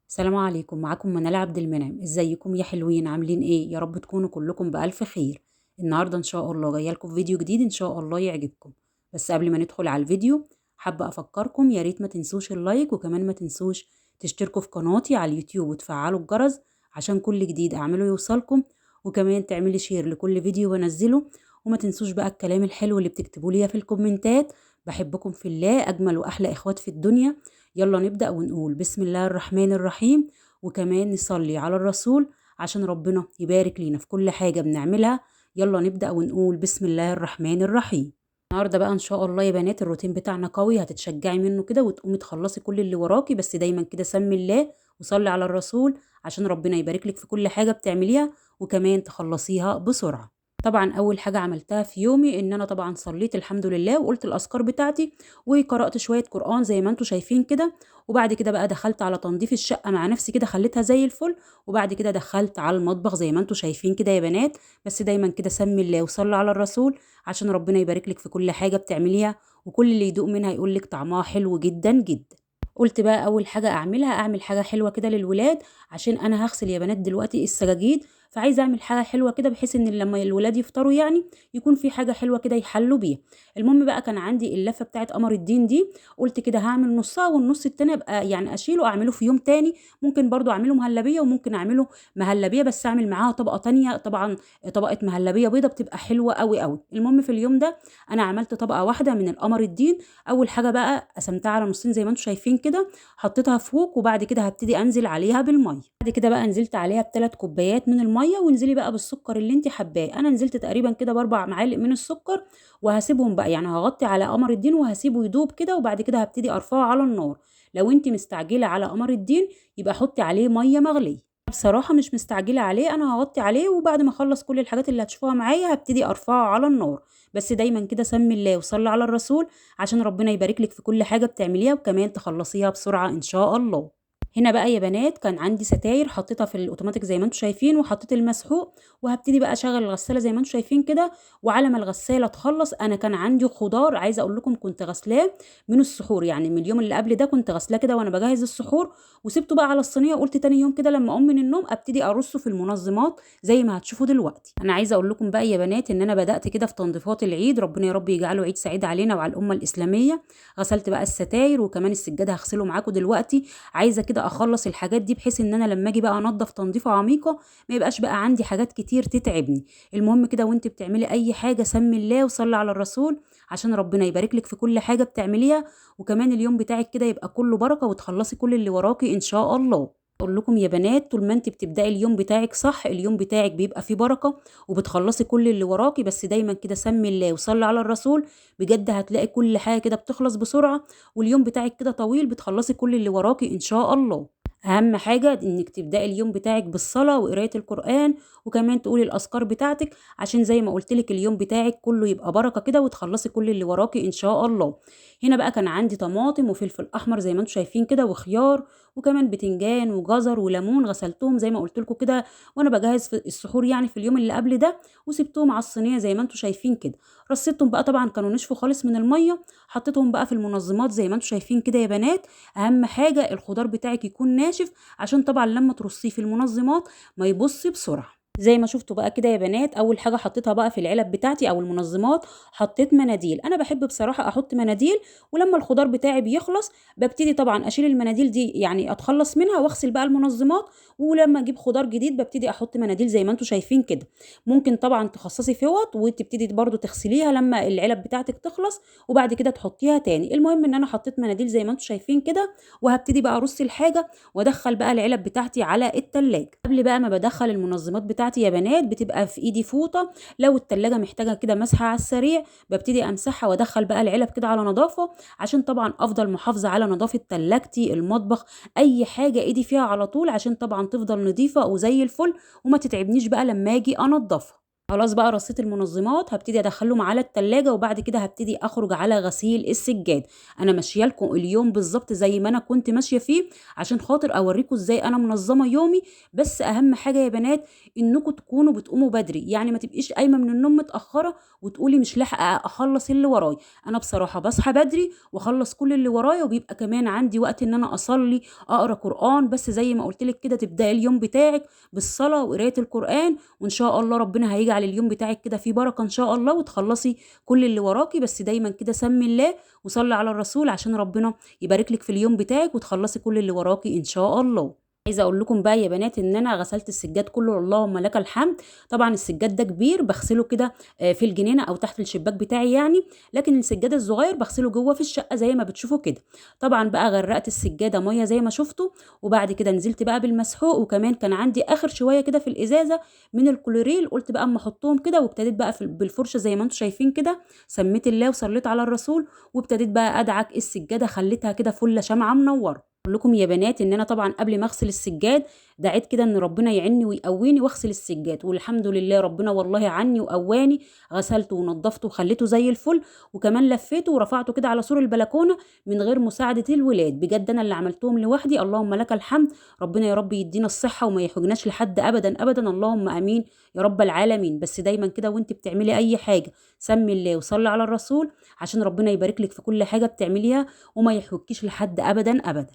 السلام عليكم، معاكم منال عبد المنعم. ازيكم يا حلوين؟ عاملين ايه؟ يا رب تكونوا كلكم بألف خير. النهارده ان شاء الله جاية لكم فيديو جديد ان شاء الله يعجبكم. بس قبل ما ندخل على الفيديو حابة افكركم، يا ريت ما تنسوش ال like، وكمان ما تنسوش تشتركوا في قناتي على اليوتيوب وتفعلوا الجرس عشان كل جديد اعمله يوصلكم، وكمان تعملي share لكل فيديو بنزله، وما تنسوش بقى الكلام الحلو اللي بتكتبوا لي في الكومنتات. بحبكم في الله، اجمل واحلى اخوات في الدنيا. يلا نبدأ ونقول بسم الله الرحمن الرحيم، وكمان نصلي على الرسول عشان ربنا يبارك لينا في كل حاجة بنعملها. يلا نبدأ ونقول بسم الله الرحمن الرحيم. النهارده بقى ان شاء الله يا بنات الروتين بتاعنا قوي، هتتشجعي منه كده وتقومي تخلصي كل اللي وراكي. بس دايما كده سمي الله وصلي على الرسول عشان ربنا يبارك لك في كل حاجة بتعمليها، وكمان تخلصيها بسرعة. طبعا اول حاجة عملتها في يومي ان انا طبعا صليت الحمد لله، وقلت الاذكار بتاعتي، وقرات شوية قران زي ما انتم شايفين كده. وبعد كده بقى دخلت على تنظيف الشقة مع نفسي كده، خليتها زي الفل. وبعد كده دخلت على المطبخ زي ما انتم شايفين كده يا بنات. بس دايما كده سمي الله وصلي على الرسول عشان ربنا يبارك لك في كل حاجة بتعمليها، وكل اللي يدوق منها يقول لك طعمها حلو جدا جدا. قلت بقى اول حاجة اعملها، اعمل حاجة حلوة كده للولاد، عشان انا هغسل يا بنات دلوقتي السجاجيد، فعايزه اعمل حاجة حلوة كده بحيث ان لما الولاد يفطروا يعني يكون في حاجة حلوة كده يحلوا بيها. المهم بقى كان عندي اللفة بتاعت قمر الدين دي، قلت كده هعمل نصها والنص التاني ابقى يعني اشيله اعمله في يوم تاني. ممكن برضو اعمله مهلبية، وممكن اعمله مهلبية بس اعمل معاها طبقه تانية، طبعا طبقه مهلبية بيضة بتبقى حلوة قوي قوي. المهم في اليوم ده انا عملت طبقه واحدة من القمر الدين. اول حاجة بقى قسمتها على نصين زي ما انتم شايفين كده، حطيتها فوق، وبعد كده هبتدي انزل عليها بالمية. بعد كده بقى نزلت عليها ب3 كوبايات من المية، وانزلي بقى بالسكر اللي انت حباه. انا نزلت تقريبا كده ب4 معالق من السكر، وهسيبهم بقى يعني هغطي على قمر الدين وهسيبه يدوب كده، وبعد كده هبتدي ارفعه على النار. لو انت مستعجلة على قمر الدين يبقى حطي عليه مية مغليه. بصراحة مش مستعجلة عليه، انا هغطي عليه، وبعد ما اخلص كل الحاجات اللي هتشوفوها معايا هبتدي ارفعه على النار. بس دايما كده سمي الله وصلي على الرسول عشان ربنا يبارك لك في كل حاجة بتعمليها، وكمان تخلصيها بسرعة ان شاء الله. هنا بقى يا بنات كان عندي ستاير حطيتها في الاوتوماتيك زي ما انتم شايفين، وحطيت المسحوق، وهبتدي بقى اشغل الغسالة زي ما انتم شايفين كده. وعلى ما الغسالة تخلص انا كان عندي خضار عايزه اقول لكم كنت غسلاه من السحور، يعني من اليوم اللي قبل ده كنت غسلاه كده وانا بجهز السحور، وسبته بقى على الصينية، وقلت تاني يوم كده لما اقوم من النوم ابتدي ارصه في المنظمات زي ما هتشوفوا دلوقتي. انا عايزه اقول لكم بقى يا بنات ان انا بدات كده في تنظيفات العيد، ربنا يا رب يجعله عيد سعيد علينا وعلى الامة الاسلامية. غسلت بقى الستاير، وكمان السجادة هغسله معاكم دلوقتي. عايزه كده اخلص الحاجات دي بحيث ان انا لما اجي بقى انضف تنظيفه عميقة ما يبقاش بقى عندي حاجات كتير تتعبني. المهم كده وانت بتعملي اي حاجة سمي الله وصلي على الرسول عشان ربنا يبارك لك في كل حاجة بتعمليها، وكمان اليوم بتاعك كده يبقى كله بركة وتخلصي كل اللي وراكي ان شاء الله. اقول لكم يا بنات طول ما انت بتبداي اليوم بتاعك صح اليوم بتاعك بيبقى فيه بركة وبتخلصي كل اللي وراكي. بس دايما كده سمي الله وصلي على الرسول، بجد هتلاقي كل حاجة كده بتخلص بسرعة، واليوم بتاعك كده طويل بتخلصي كل اللي وراكي ان شاء الله. اهم حاجة انك تبداي اليوم بتاعك بالصلاة وقرايه القران، وكمان تقولي الاذكار بتاعتك عشان زي ما قلت لك اليوم بتاعك كله يبقى بركة كده وتخلصي كل اللي وراكي ان شاء الله. هنا بقى كان عندي طماطم وفلفل احمر زي ما انتم شايفين كده، وخيار، وكمان بتنجان وجزر وليمون، غسلتهم زي ما قلت لكم كده وانا بجهز في السحور يعني في اليوم اللي قبل ده، وسبتهم على الصينية زي ما انتم شايفين كده. رصيتهم بقى، طبعا كانوا نشفوا خالص من المية، حطيتهم بقى في المنظمات زي ما انتم شايفين كده يا بنات. اهم حاجة الخضار بتاعك يكون ناشف عشان طبعا لما ترصيه في المنظمات ما يبص بسرعة. زي ما شفتوا بقى كده يا بنات، اول حاجة حطيتها بقى في العلب بتاعتي او المنظمات حطيت مناديل. انا بحب بصراحة احط مناديل، ولما الخضار بتاعي بيخلص ببتدي طبعا اشيل المناديل دي يعني اتخلص منها واغسل بقى المنظمات، ولما اجيب خضار جديد ببتدي احط مناديل زي ما انتم شايفين كده. ممكن طبعا تخصصي فوط وتبتدي برده تغسليها لما العلب بتاعتك تخلص، وبعد كده تحطيها تاني. المهم ان انا حطيت مناديل زي ما انتم شايفين كده، وهبتدي بقى ارص الحاجة وادخل بقى العلب بتاعتي على التلاجة. قبل بقى ما بدخل المنظمات بتاعتي يا بنات بتبقى في ايدي فوطه، لو التلاجة محتاجه كده مسحه على السريع ببتدي امسحها وادخل بقى العلب كده على نظافة، عشان طبعا افضل محافظة على نظافة تلاجتي، المطبخ، اي حاجة ايدي فيها على طول، عشان طبعا تفضل نظيفة وزي الفل وما تتعبنيش بقى لما اجي انضفها. خلاص بقى رصيت المنظمات، هبتدي ادخلهم على التلاجة، وبعد كده هبتدي اخرج على غسيل السجاد. انا ماشية لكم اليوم بالظبط زي ما انا كنت ماشية فيه عشان خاطر اوريكم ازاي انا منظمة يومي. بس اهم حاجة يا بنات انكم تكونوا بتقوموا بدري، يعني ما تبقيش قايمة من النوم متاخرة وتقولي مش لاحقة اخلص اللي ورايا. انا بصراحة بصحى بدري واخلص كل اللي ورايا، وبيبقى كمان عندي وقت ان انا اصلي اقرا قران. بس زي ما قلت لك كده تبداي اليوم بتاعك بالصلاة وقرايه القران، وان شاء الله ربنا هيجعل اليوم بتاعك كده فيه بركة ان شاء الله، وتخلصي كل اللي وراكي. بس دايما كده سمي الله وصلي على الرسول عشان ربنا يبارك لك في اليوم بتاعك وتخلصي كل اللي وراكي ان شاء الله. عايزه اقول لكم بقى يا بنات ان انا غسلت السجاد كله، اللهم لك الحمد. طبعا السجاد ده كبير بغسله كده في الجنينة او تحت الشباك بتاعي يعني، لكن السجاد الصغير بغسله جوه في الشقة زي ما بتشوفوا كده. طبعا بقى غرقت السجادة مية زي ما شفتوا، وبعد كده نزلت بقى بالمسحوق، وكمان كان عندي اخر شوية كده في الازازه من الكلوريل، قلت بقى اما احطهم كده، وابتديت بقى بالفرشه زي ما انتم شايفين كده، سميت الله وصليت على الرسول، وابتديت بقى ادعك السجادة، خليتها كده فله شمعة منورة. اقول لكم يا بنات ان انا طبعا قبل ما اغسل السجاد دعيت كده ان ربنا يعيني ويقويني واغسل السجاد، والحمد لله ربنا والله عني وقواني، غسلته ونضفته وخليته زي الفل، وكمان لفيته ورفعته كده على سور البلكونه من غير مساعدة الولاد. بجد انا اللي عملتهم لوحدي، اللهم لك الحمد. ربنا يا رب يدينا الصحة وما يحوجناش لحد ابدا ابدا، اللهم امين يا رب العالمين. بس دايما كده وانت بتعملي اي حاجة سمي الله وصلي على الرسول عشان ربنا يبارك لك في كل حاجة بتعمليها وما يحوجكيش لحد ابدا ابدا.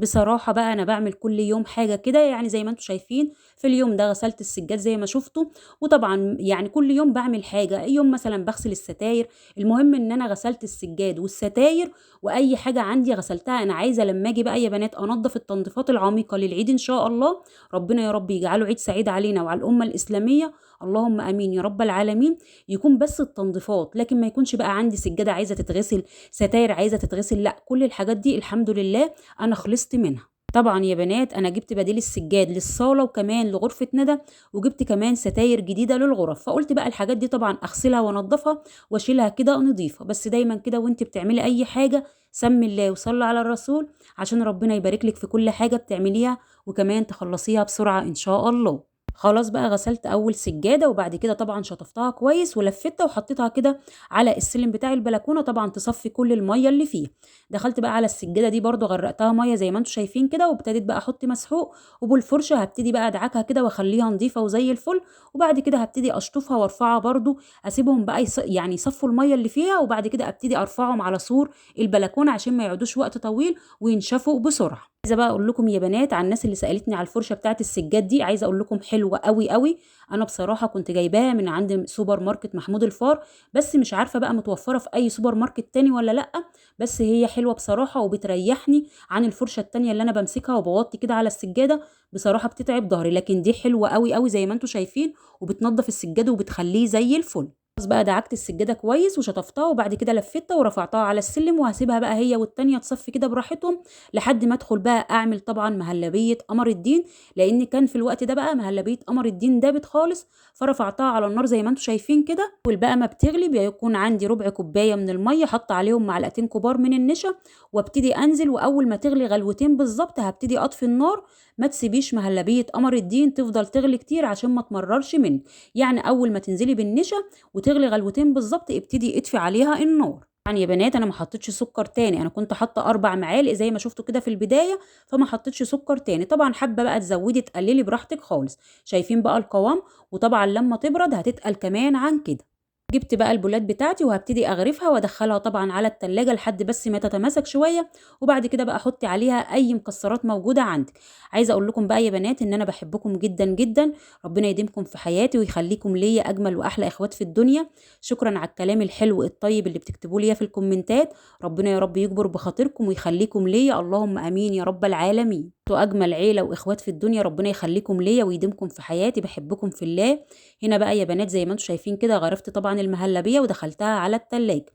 بصراحة بقى أنا بعمل كل يوم حاجة كده، يعني زي ما انتم شايفين في اليوم ده غسلت السجاد زي ما شفتوا، وطبعا يعني كل يوم بعمل حاجة، يوم مثلا بغسل الستاير. المهم ان انا غسلت السجاد والستاير واي حاجة عندي غسلتها. انا عايزة لما اجي بقى يا بنات انظف التنظيفات العميقة للعيد ان شاء الله، ربنا يا رب يجعله عيد سعيد علينا وعلى الأمة الإسلامية، اللهم امين يا رب العالمين. يكون بس التنظيفات، لكن ما يكونش بقى عندي سجادة عايزة تتغسل، ستاير عايزة تتغسل، لا كل الحاجات دي الحمد لله انا خلصت منها. طبعا يا بنات انا جبت بديل السجاد للصاله وكمان لغرفة ندى، وجبت كمان ستاير جديدة للغرف، فقلت بقى الحاجات دي طبعا اغسلها وانضفها واشيلها كده نظيفة. بس دايما كده وانت بتعملي اي حاجة سمي الله وصلي على الرسول عشان ربنا يبارك لك في كل حاجة بتعمليها، وكمان تخلصيها بسرعة ان شاء الله. خلاص بقى غسلت اول سجادة، وبعد كده طبعا شطفتها كويس ولفتها وحطيتها كده على السلم بتاع البلكونه، طبعا تصفي كل المية اللي فيه. دخلت بقى على السجادة دي برده غرقتها مية زي ما انتم شايفين كده، وابتديت بقى احط مسحوق، وبالفرشه هبتدي بقى ادعكها كده واخليها نظيفة وزي الفل. وبعد كده هبتدي اشطفها وارفعها برده، اسيبهم بقى يعني يصفوا المية اللي فيها، وبعد كده ابتدي ارفعهم على سور البلكونه عشان ما يقعدوش وقت طويل وينشفوا بسرعة. عايزه بقى اقول لكم يا بنات على الناس اللي سالتني على الفرشة بتاعه السجاد دي، عايزه اقول لكم حلوة قوي قوي. انا بصراحة كنت جايباها من عند سوبر ماركت محمود الفار، بس مش عارفه بقى متوفرة في اي سوبر ماركت تاني ولا لا، بس هي حلوة بصراحة وبتريحني عن الفرشة التانية اللي انا بمسكها وبوطي كده على السجادة، بصراحة بتتعب ظهري، لكن دي حلوة قوي قوي زي ما انتم شايفين، وبتنظف السجادة وبتخليه زي الفل. خلاص بقى دعكت السجادة كويس وشطفتها، وبعد كده لفتها ورفعتها على السلم، وهسيبها بقى هي والتانية تصفي كده براحتهم لحد ما ادخل بقى اعمل طبعا مهلبية قمر الدين، لان كان في الوقت ده بقى مهلبية قمر الدين دابت خالص، فرفعتها على النار زي ما انتم شايفين كده. والبقى ما بتغلي بيكون عندي ربع كوباية من المية، حط عليهم معلقتين كبار من النشا، وابتدي انزل، واول ما تغلي غلوتين بالظبط هبتدي اطفي النار. ما تسيبيش مهلبية قمر الدين تفضل تغلي كتير عشان ما تمررش منك، يعني اول ما تنزلي بالنشا وتغلي غلوتين بالظبط ابتدي اطفي عليها النار. يعني يا بنات انا ما حطيتش سكر تاني، انا كنت حاطه 4 معالق زي ما شفتوا كده في البداية، فما حطيتش سكر تاني. طبعا حابة بقى تزودي تقللي براحتك خالص. شايفين بقى القوام، وطبعا لما تبرد هتتقل كمان عن كده. جبت بقى البولات بتاعتي وهبتدي اغرفها وادخلها طبعا على التلاجة لحد بس ما تتماسك شوية، وبعد كده بقى احط عليها اي مكسرات موجودة عندك. عايزه اقول لكم بقى يا بنات ان انا بحبكم جدا جدا، ربنا يديمكم في حياتي ويخليكم ليا اجمل واحلى اخوات في الدنيا. شكرا على الكلام الحلو الطيب اللي بتكتبوه ليا في الكومنتات، ربنا يا رب يجبر بخاطركم ويخليكم ليا، اللهم امين يا رب العالمين. انتوا اجمل عيله واخوات في الدنيا، ربنا يخليكم ليا ويديمكم في حياتي، بحبكم في الله. هنا بقى يا بنات زي ما انتم شايفين كده غرفت طبعا المهلبيه ودخلتها على التلاجة.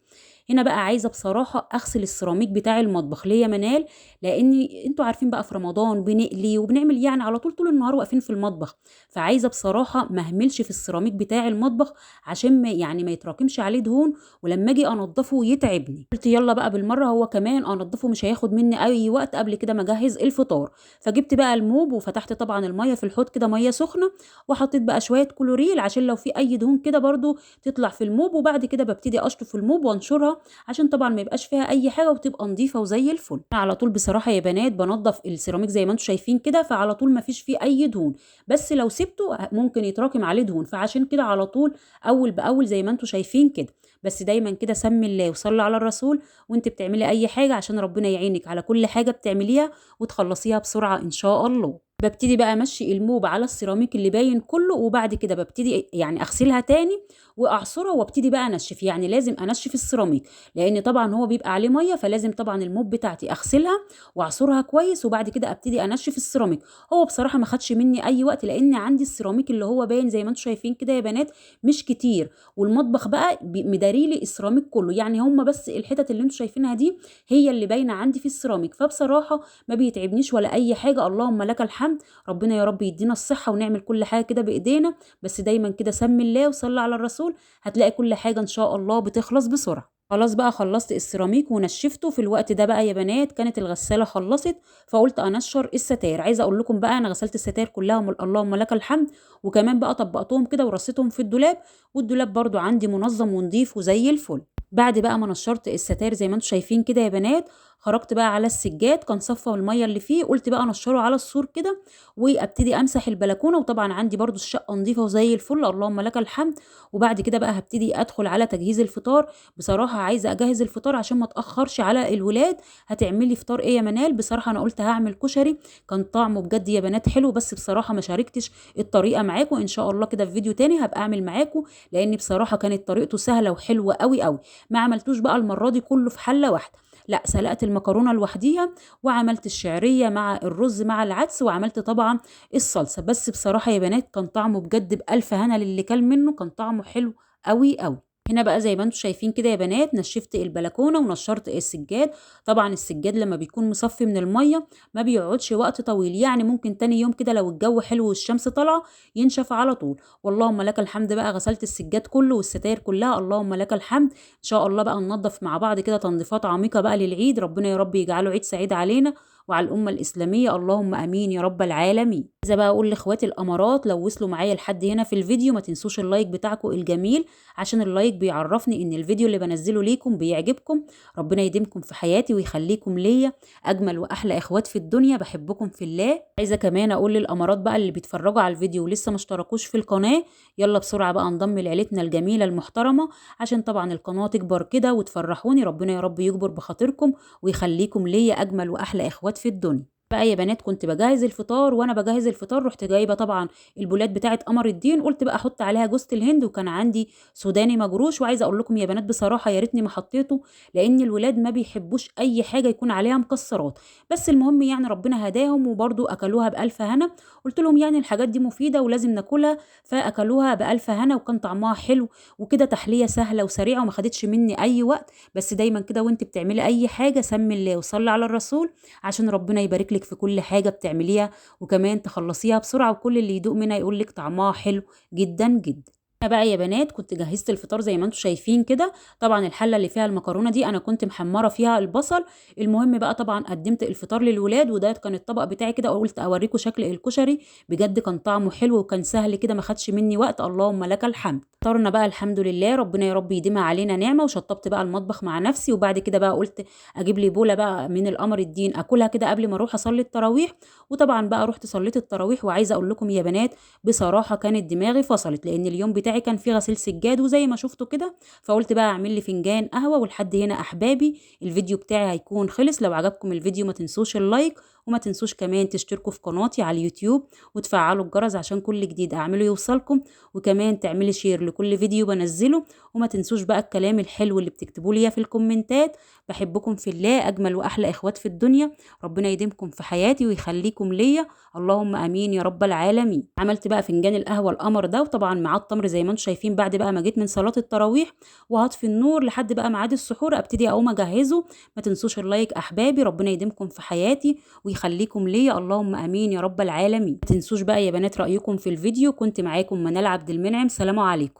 هنا بقى عايزه بصراحة اغسل السيراميك بتاع المطبخ ليه يا منال؟ لان انتوا عارفين بقى في رمضان بنقلي وبنعمل يعني على طول طول النهار واقفين في المطبخ، فعايزه بصراحة ما اهملش في السيراميك بتاع المطبخ عشان ما يعني ما يتراكمش عليه دهون، ولما اجي انضفه يتعبني. قلت يلا بقى بالمرة هو كمان انضفه مش هياخد مني اي وقت قبل كده ما اجهز الفطار. فجبت بقى الموب وفتحت طبعا المية في الحوض كده مية سخنة، وحطيت بقى شوية كلوريل عشان لو في اي دهون كده برضو تطلع في الموب. وبعد كده ببتدي اشطف الموب وانشرها عشان طبعا ما يبقاش فيها اي حاجة وتبقى نظيفة وزي الفل. على طول بصراحة يا بنات بنضف السيراميك زي ما انتم شايفين كده، فعلى طول ما فيش فيه اي دهون، بس لو سبته ممكن يتراكم عليه دهون، فعشان كده على طول اول باول زي ما انتم شايفين كده. بس دايما كده سمي الله وصلي على الرسول وانت بتعملي اي حاجة عشان ربنا يعينك على كل حاجة بتعمليها وتخلصيها بسرعة ان شاء الله. ببتدي بقى امشي الموب على السيراميك اللي باين كله، وبعد كده ببتدي يعني اغسلها تاني واعصرها وابتدي بقى انشف. يعني لازم انشف السيراميك لان طبعا هو بيبقى عليه مية، فلازم طبعا الموب بتاعتي اغسلها واعصرها كويس، وبعد كده ابتدي انشف السيراميك. هو بصراحة ما خدش مني اي وقت لان عندي السيراميك اللي هو باين زي ما انتم شايفين كده يا بنات مش كتير، والمطبخ بقى مداريلي السيراميك كله، يعني هم بس الحتت اللي انتم شايفينها دي هي اللي باينة عندي في السيراميك، فبصراحة ما بيتعبنيش ولا اي حاجة. اللهم لك الحمد، ربنا يا رب يدينا الصحة ونعمل كل حاجة كده بايدينا. بس دايما كده سمي الله وصلي على الرسول، هتلاقي كل حاجة ان شاء الله بتخلص بسرعة. خلاص بقى خلصت السيراميك ونشفته. في الوقت ده بقى يا بنات كانت الغسالة خلصت، فقلت انشر الستاير. عايزه اقول لكم بقى انا غسلت الستاير كلها اللهم لك الحمد، وكمان بقى طبقتهم كده ورصيتهم في الدولاب، والدولاب برضو عندي منظم ونضيف وزي الفل. بعد بقى ما نشرت الستاير زي ما انتم شايفين كده يا بنات، خرجت بقى على السجاد كان صفى المية اللي فيه، قلت بقى انشره على السور كده وابتدي امسح البلكونه. وطبعا عندي برضو الشقة نظيفة وزي الفل اللهم لك الحمد. وبعد كده بقى هبتدي ادخل على تجهيز الفطار. بصراحة عايزه اجهز الفطار عشان ما اتاخرش على الولاد. هتعملي فطار ايه يا منال؟ بصراحة انا قلت هعمل كشري، كان طعمه بجد يا بنات حلو، بس بصراحة ما شاركتش الطريقة معاكم. ان شاء الله كده في فيديو تاني هبقى اعمل معاكم، لان بصراحة كانت طريقته سهلة وحلوه قوي قوي. ما عملتوش بقى المرة دي كله في حله واحدة، لا سلقت المكرونه لوحديها وعملت الشعرية مع الرز مع العدس، وعملت طبعا الصلصه. بس بصراحة يا بنات كان طعمه بجد بألف هنا للي كل منه، كان طعمه حلو قوي قوي. هنا بقى زي ما انتم شايفين كده يا بنات نشفت البلكونه ونشرت السجاد. طبعا السجاد لما بيكون مصفي من المية ما بيقعدش وقت طويل، يعني ممكن تاني يوم كده لو الجو حلو والشمس طالعه ينشف على طول. واللهم لك الحمد بقى غسلت السجاد كله والستاير كلها اللهم لك الحمد. ان شاء الله بقى ننظف مع بعض كده تنظيفات عميقة بقى للعيد، ربنا يا رب يجعله عيد سعيد علينا وعلى الأمة الإسلامية، اللهم أمين يا رب العالمين. عايزة بقى أقول لإخواتي الأمارات لو وصلوا معايا لحد هنا في الفيديو ما تنسوش ال like بتاعكم الجميل، عشان ال like بيعرفني إن الفيديو اللي بنزله ليكم بيعجبكم. ربنا يديمكم في حياتي ويخليكم ليا أجمل وأحلى إخوات في الدنيا، بحبكم في الله. عايزة كمان أقول للأمارات بقى اللي بيتفرجوا على الفيديو ولسه ما اشتركوش في القناة، يلا بسرعة بقى انضم لعيلتنا الجميلة المحترمة، عشان طبعا القناة تكبر كده وتفرحوني. ربنا يا رب يجبر بخاطركم ويخليكم ليا أجمل وأحلى إخوات في الدنيا. بقى يا بنات كنت بجهز الفطار، وانا بجهز الفطار رحت جايبه طبعا البولات بتاعه قمر الدين، قلت بقى احط عليها جوزة الهند، وكان عندي سوداني مجروش. وعايزه اقول لكم يا بنات بصراحة يا ريتني ما حطيته، لان الولاد ما بيحبوش اي حاجة يكون عليها مكسرات، بس المهم يعني ربنا هداهم وبرده اكلوها بالف هنا. قلت لهم يعني الحاجات دي مفيدة ولازم ناكلها، فاكلوها بالف هنا وكان طعمها حلو وكده. تحلية سهلة وسريعة وما خدتش مني اي وقت. بس دايما كده وانت بتعملي اي حاجة سمي الله وصلي على الرسول، عشان ربنا يبارك لك في كل حاجة بتعمليها، وكمان تخلصيها بسرعة وكل اللي يدوق منها يقول لك طعمها حلو جدا جدا. انا بقى يا بنات كنت جهزت الفطار زي ما انتم شايفين كده. طبعا الحلة اللي فيها المكرونه دي انا كنت محمرة فيها البصل. المهم بقى طبعا قدمت الفطار للولاد، وده كان الطبق بتاعي كده، قلت اوريكم شكل الكشري. بجد كان طعمه حلو وكان سهل كده، ما خدش مني وقت، اللهم لك الحمد. فطرنا بقى الحمد لله، ربنا يا رب يديمها علينا نعمه. وشطبت بقى المطبخ مع نفسي، وبعد كده بقى قلت اجيب لي بوله بقى من القمر الدين اكلها كده قبل ما اروح اصلي التراويح. وطبعا بقى رحت صليت التراويح، وعايزه اقول لكم يا بنات بصراحة كانت دماغي فصلت، لان اليوم بتاعي كان فيه غسيل سجاد وزي ما شفتوا كده. فقلت بقى اعمل لي فنجان قهوة. ولحد هنا احبابي الفيديو بتاعي هيكون خلص. لو عجبكم الفيديو ما تنسوش ال like وما تنسوش كمان تشتركوا في قناتي على اليوتيوب وتفعلوا الجرس عشان كل جديد اعمله يوصلكم، وكمان تعملي share لكل فيديو بنزله. وما تنسوش بقى الكلام الحلو اللي بتكتبوا لي في الكومنتات. بحبكم في الله، اجمل واحلى اخوات في الدنيا، ربنا يديمكم في حياتي ويخليكم ليا، اللهم امين يا رب العالمين. عملت بقى فنجان القهوة القمر ده، وطبعا معاه التمر زي ما انتم شايفين بعد بقى ما جيت من صلاة التراويح، وهطفي النور لحد بقى ميعاد السحور ابتدي اقوم اجهزة. ما تنسوش ال like احبابي، ربنا يديمكم في حياتي ويخليكم ليا، اللهم امين يا رب العالمين. ما تنسوش بقى يا بنات رايكم في الفيديو. كنت معاكم منال عبد المنعم، سلام عليكم.